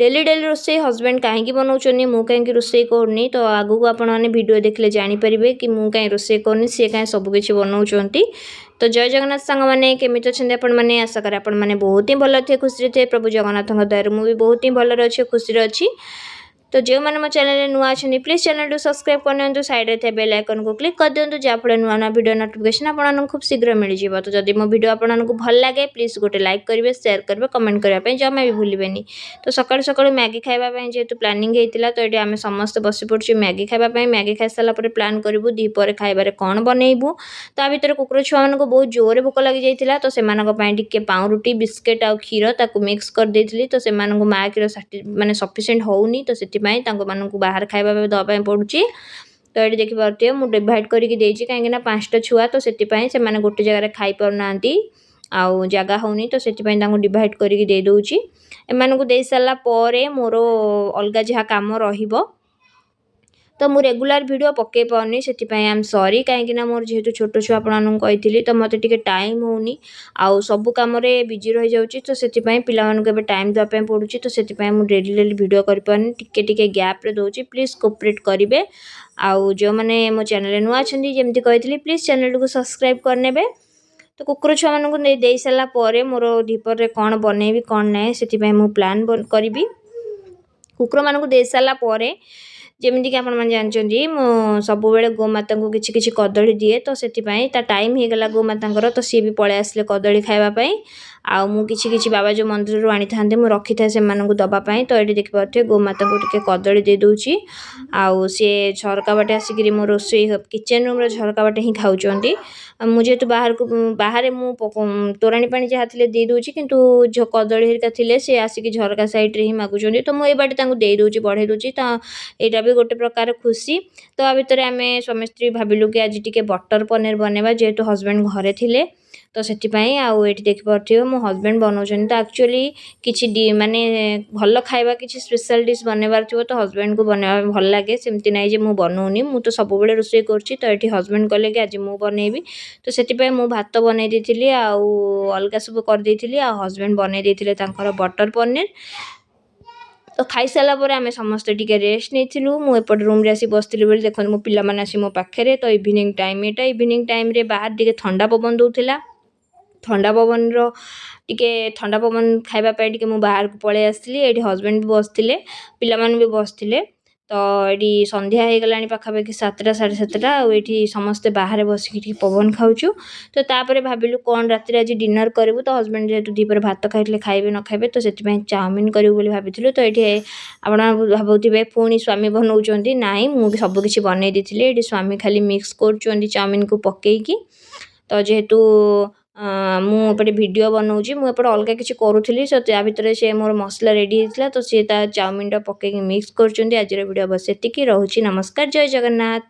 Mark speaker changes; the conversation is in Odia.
Speaker 1: ଡେଲି ଡେଲି ରୋଷେଇ ହଜବେଣ୍ଡ କାହିଁକି ବନାଉଛନ୍ତି, ମୁଁ କାହିଁକି ରୋଷେଇ କରୁନି, ତ ଆଗକୁ ଆପଣମାନେ ଭିଡ଼ିଓ ଦେଖିଲେ ଜାଣିପାରିବେ କି ମୁଁ କାହିଁ ରୋଷେଇ କରୁନି, ସିଏ କାହିଁ ସବୁକିଛି ବନାଉଛନ୍ତି। ତ ଜୟ ଜଗନ୍ନାଥ ସାଙ୍ଗମାନେ, କେମିତି ଅଛନ୍ତି ଆପଣମାନେ? ଆଶା କରେ ଆପଣମାନେ ବହୁତ ହିଁ ଭଲ ଥିବେ, ଖୁସିରେ ଥିବେ। ପ୍ରଭୁ ଜଗନ୍ନାଥଙ୍କ ଦୟାରୁ ମୁଁ ବି ବହୁତ ହିଁ ଭଲରେ ଅଛି, ଖୁସିରେ ଅଛି। ତ ଯେଉଁମାନେ ମୋ ଚ୍ୟାନେଲରେ ନୂଆ ଅଛନ୍ତି, ପ୍ଲିଜ୍ ଚ୍ୟାନେଲକୁ ସବସ୍କ୍ରାଇବ୍ କରିନିଅନ୍ତୁ, ସାଇଡ଼୍ରେ ଥିବା ବେଲ୍ ଆଇକନ୍କୁ କ୍ଲିକ୍ କରିଦିଅନ୍ତୁ, ଯାହାଫଳରେ ନୂଆ ନୂଆ ଭିଡ଼ିଓ ନୋଟିଫିକେସନ୍ ଆପଣମାନଙ୍କୁ ଖୁବ୍ ଶୀଘ୍ର ମିଳିଯିବ। ତ ଯଦି ମୋ ଭିଡ଼ିଓ ଆପଣମାନଙ୍କୁ ଭଲ ଲାଗେ, ପ୍ଲିଜ୍ ଗୋଟେ ଲାଇକ୍ କରିବେ, ସେୟାର କରିବେ, କମେଣ୍ଟ କରିବା ପାଇଁ ଜମା ବି ଭୁଲିବେନି। ତ ସକାଳୁ ସକାଳୁ ମ୍ୟାଗି ଖାଇବା ପାଇଁ ଯେହେତୁ ପ୍ଲାନିଂ ହେଇଥିଲା, ତ ଏଠି ଆମେ ସମସ୍ତେ ବସି ପଡ଼ୁଛୁ ମ୍ୟାଗି ଖାଇବା ପାଇଁ। ମ୍ୟାଗି ଖାଇସାରିଲା ପରେ ପ୍ଲାନ୍ କରିବୁ ଦ୍ୱିପହରେ ଖାଇବାରେ କ'ଣ ବନେଇବୁ। ତା ଭିତରେ କୁକୁର ଛୁଆମାନଙ୍କୁ ବହୁତ ଜୋରରେ ଭୋକ ଲାଗିଯାଇଥିଲା, ତ ସେମାନଙ୍କ ପାଇଁ ଟିକେ ପାଉଁରୁଟି, ବିସ୍କିଟ୍ ଆଉ କ୍ଷୀର ତାକୁ ମିକ୍ସ କରିଦେଇଥିଲି। ତ ସେମାନଙ୍କୁ ମା କ୍ଷୀର ମାନେ ସଫିସିଏଣ୍ଟ ହେଉନି, ତ ସେଥିପାଇଁ ତାଙ୍କମାନଙ୍କୁ ବାହାରେ ଖାଇବା ପାଇଁ ଦେବା ପାଇଁ ପଡ଼ୁଛି। ତ ଏଠି ଦେଖିପାରୁଥିବେ, ମୁଁ ଡିଭାଇଡ଼ କରିକି ଦେଇଛି, କାହିଁକିନା 5ଟା ଛୁଆ, ତ ସେଥିପାଇଁ ସେମାନେ ଗୋଟେ ଜାଗାରେ ଖାଇପାରୁନାହାନ୍ତି ଆଉ ଜାଗା ହେଉନି, ତ ସେଥିପାଇଁ ତାଙ୍କୁ ଡିଭାଇଡ଼ କରିକି ଦେଇଦେଉଛି। ଏମାନଙ୍କୁ ଦେଇସାରିଲା ପରେ ମୋର ଅଲଗା ଯାହା କାମ ରହିବ। ତ ମୁଁ ରେଗୁଲାର ଭିଡ଼ିଓ ପକାଇ ପାରୁନି, ସେଥିପାଇଁ ଆମ୍ ସରି, କାହିଁକିନା ମୋର ଯେହେତୁ ଛୋଟ ଛୁଆ ଆପଣମାନଙ୍କୁ କହିଥିଲି, ତ ମୋତେ ଟିକେ ଟାଇମ୍ ହେଉନି ଆଉ ସବୁ କାମରେ ବିଜି ରହିଯାଉଛି। ତ ସେଥିପାଇଁ ପିଲାମାନଙ୍କୁ ଏବେ ଟାଇମ୍ ଦେବା ପାଇଁ ପଡ଼ୁଛି, ତ ସେଥିପାଇଁ ମୁଁ ଡେଲି ଡେଲି ଭିଡ଼ିଓ କରିପାରୁନି, ଟିକେ ଟିକେ ଗ୍ୟାପ୍ରେ ଦେଉଛି। ପ୍ଲିଜ୍ କୋପରେଟ୍ କରିବେ। ଆଉ ଯେଉଁମାନେ ମୋ ଚ୍ୟାନେଲରେ ନୂଆ ଅଛନ୍ତି, ଯେମିତି କହିଥିଲି, ପ୍ଲିଜ୍ ଚ୍ୟାନେଲଟିକୁ ସବସ୍କ୍ରାଇବ୍ କରିନେବେ। ତ କୁକୁର ଛୁଆମାନଙ୍କୁ ନେଇ ଦେଇ ସାରିଲା ପରେ ମୋର ଦ୍ୱିପହରରେ କ'ଣ ବନେଇବି, କ'ଣ ନାହିଁ, ସେଥିପାଇଁ ମୁଁ ପ୍ଲାନ୍ କରିବି। କୁକୁରମାନଙ୍କୁ ଦେଇ ସାରିଲା ପରେ, ଯେମିତିକି ଆପଣମାନେ ଜାଣିଛନ୍ତି, ମୁଁ ସବୁବେଳେ ଗୋମାତାଙ୍କୁ କିଛି କିଛି କଦଳୀ ଦିଏ, ତ ସେଥିପାଇଁ ତା ଟାଇମ୍ ହେଇଗଲା ଗୋମାତାଙ୍କର, ତ ସିଏ ବି ପଳେଇ ଆସିଲେ କଦଳୀ ଖାଇବା ପାଇଁ। ଆଉ ମୁଁ କିଛି କିଛି ବାବା ଯେଉଁ ମନ୍ଦିରରୁ ଆଣିଥାନ୍ତି, ମୁଁ ରଖିଥାଏ ସେମାନଙ୍କୁ ଦେବା ପାଇଁ। ତ ଏଠି ଦେଖିପାରୁଥିବେ, ଗୋମାତାଙ୍କୁ ଟିକେ କଦଳୀ ଦେଇଦେଉଛି ଆଉ ସିଏ ଝରକା ବାଟେ ଆସିକିରି ମୋ ରୋଷେଇ କିଚେନ୍ ରୁମ୍ର ଝରକା ବାଟେ ହିଁ ଖାଉଛନ୍ତି। ମୁଁ ଯେହେତୁ ବାହାରକୁ ବାହାରେ ମୁଁ ତୋରାଣି ପାଣି ଯାହା ଥିଲେ ଦେଇଦେଉଛି, କିନ୍ତୁ କଦଳୀ ହେରିକା ଥିଲେ ସେ ଆସିକି ଝରକା ସାଇଡ଼୍ରେ ହିଁ ମାଗୁଛନ୍ତି, ତ ମୁଁ ଏଇ ବାଟେ ତାଙ୍କୁ ଦେଇଦେଉଛି, ବଢ଼େଇ ଦେଉଛି। ତ ଏଇଟା ବି ଗୋଟେ ପ୍ରକାର ଖୁସି। ତ ଆ ଭିତରେ ଆମେ ସ୍ୱାମୀ ସ୍ତ୍ରୀ ଭାବିଲୁ କି ଆଜି ଟିକେ ବଟର୍ ପନିର ବନେଇବା, ଯେହେତୁ ହଜବେଣ୍ଡ ଘରେ ଥିଲେ, ତ ସେଥିପାଇଁ। ଆଉ ଏଇଠି ଦେଖିପାରୁଥିବେ, ମୋ ହଜବେଣ୍ଡ ବନାଉଛନ୍ତି। ତ ଆକ୍ଚୁଆଲି କିଛି ମାନେ ଭଲ ଖାଇବା, କିଛି ସ୍ପେଶାଲ୍ ଡିଶ୍ ବନେଇବାର ଥିବ, ତ ହଜବେଣ୍ଡକୁ ବନେଇବା ପାଇଁ ଭଲ ଲାଗେ। ସେମିତି ନାହିଁ ଯେ ମୁଁ ବନଉନି, ମୁଁ ତ ସବୁବେଳେ ରୋଷେଇ କରୁଛି। ତ ଏଠି ହଜବେଣ୍ଡ କହିଲେ କି ଆଜି ମୁଁ ବନେଇବି, ତ ସେଥିପାଇଁ ମୁଁ ଭାତ ବନେଇ ଦେଇଥିଲି ଆଉ ଅଲଗା ସବୁ କରିଦେଇଥିଲି, ଆଉ ହଜବେଣ୍ଡ ବନେଇ ଦେଇଥିଲେ ତାଙ୍କର ବଟର୍ ପନିର। ତ ଖାଇସାରିଲା ପରେ ଆମେ ସମସ୍ତେ ଟିକେ ରେଷ୍ଟ ନେଇଥିଲୁ। ମୁଁ ଏପଟେ ରୁମ୍ରେ ଆସି ବସିଥିଲି ବୋଲି ଦେଖନ୍ତୁ, ମୋ ପିଲାମାନେ ଆସି ମୋ ପାଖରେ। ତ ଇଭିନିଂ ଟାଇମ୍ ଏଇଟା, ଇଭିନିଂ ଟାଇମ୍ରେ ବାହାରେ ଟିକେ ଥଣ୍ଡା ପବନ ଦେଉଥିଲା। ଥଣ୍ଡା ପବନର ଟିକେ ଥଣ୍ଡା ପବନ ଖାଇବା ପାଇଁ ଟିକେ ମୁଁ ବାହାରକୁ ପଳେଇ ଆସିଥିଲି। ଏଇଠି ହଜବେଣ୍ଡ ବି ବସିଥିଲେ, ପିଲାମାନେ ବି ବସିଥିଲେ। ତ ଏଇଠି ସନ୍ଧ୍ୟା ହେଇଗଲାଣି ପାଖାପାଖି 7ଟା, 7:30, ଆଉ ଏଇଠି ସମସ୍ତେ ବାହାରେ ବସିକି ଟିକେ ପବନ ଖାଉଛୁ। ତ ତାପରେ ଭାବିଲୁ କ'ଣ ରାତିରେ ଆଜି ଡିନର୍ କରିବୁ। ତ ହଜବେଣ୍ଡ ଯେହେତୁ ଦ୍ୱିପହରେ ଭାତ ଖାଇଥିଲେ, ଖାଇବେ ନ ଖାଇବେ, ତ ସେଥିପାଇଁ ଚାଉମିନ୍ କରିବୁ ବୋଲି ଭାବିଥିଲୁ। ତ ଏଇଠି ଆପଣ ଭାବୁଥିବେ ପୁଣି ସ୍ୱାମୀ ବନଉଛନ୍ତି। ନାଇଁ, ମୁଁ ସବୁକିଛି ବନେଇ ଦେଇଥିଲି, ଏଇଠି ସ୍ୱାମୀ ଖାଲି ମିକ୍ସ କରୁଛନ୍ତି ଚାଉମିନ୍କୁ ପକେଇକି। ତ ଯେହେତୁ ମୁଁ ଏପଟେ ଭିଡ଼ିଓ ବନଉଛି, ମୁଁ ଏପଟେ ଅଲଗା କିଛି କରୁଥିଲି, ସେ ତା ଭିତରେ ସେ ମୋର ମସଲା ରେଡ଼ି ହେଇଥିଲା, ତ ସିଏ ତା ଚାଉମିନ୍ଟା ପକେଇକି ମିକ୍ସ କରୁଛନ୍ତି। ଆଜିର ଭିଡ଼ିଓ ବସ୍ ସେତିକି ରହୁଛି। ନମସ୍କାର, ଜୟ ଜଗନ୍ନାଥ।